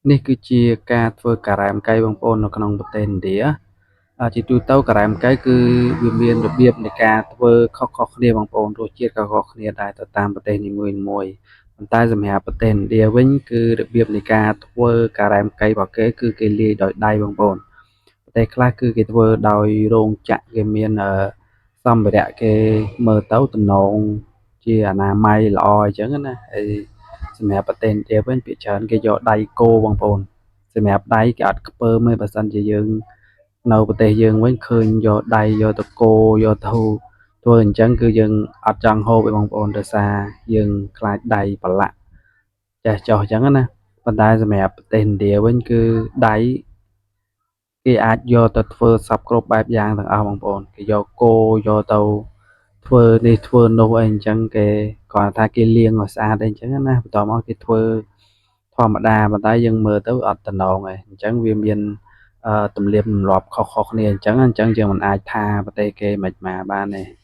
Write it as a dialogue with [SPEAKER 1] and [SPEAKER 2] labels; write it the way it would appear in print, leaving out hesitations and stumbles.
[SPEAKER 1] នេះគឺជាការធ្វើការ៉េមកីបងប្អូននៅក្នុងប្រទេសឥណ្ឌាជាទូទៅការ៉េមកីគឺវាមានរបៀបនៃការធ្វើខុសៗគ្នាបងប្អូនរសជាតិក៏ខុសគ្នាដែរទៅតាមប្រទេសនីមួយៗប៉ុន្តែសម្រាប់ប្រទេសឥណ្ឌាវិញគឺរបៀបនៃការធ្វើការ៉េមកីរបស់គេគឺគេលាយដោយដៃបងប្អូនប្រទេសខ្លះគឺគេធ្វើដោយរោងចក្រគេមានសម្ភារៈគេមើលទៅទំនងជាអនាម័យល្អអញ្ចឹងណាហើយសម្រាប់ប្រទេសឥណ្ឌាវិញភាគច្រើនគេយកដៃគោបងប្អូនសម្រាប់ដៃគេអត់ខ្ពើមទេបើសិនជាយើងនៅប្រទេសយើងវិញឃើញយកដៃយកទៅគោយកទៅធ្វើអញ្ចឹងគឺយើងអត់ចង់ហូបទេបងប្អូនដោយសារយើងខ្លាចដៃប្រឡាក់ចេះចោះអញ្ចឹងណាប៉ុន្តែសម្រាប់ប្រទេសឥណ្ឌាវិញគឺដៃគេអាចយកទៅធ្វើសព្វគ្រប់បែបយ៉ាងទាំងអស់បងប្អូនគេយកគោយកទៅធ្វើនេះធ្វើនោះអីអញ្ចឹងគេគ្រាន់តែថាគេលាងឲ្យស្អាតអីអញ្ចឹងណាបន្ទាប់មកគេធ្វើធម្មតាប៉ុន្តែយើងមើលទៅអត់តំណងឯងអញ្ចឹងវាមានទំនៀមទម្លាប់ខុសៗគ្នាអញ្ចឹងអញ្ចឹងយើងមិនអាចថាប្រទេសគេមិនមកបានទេ។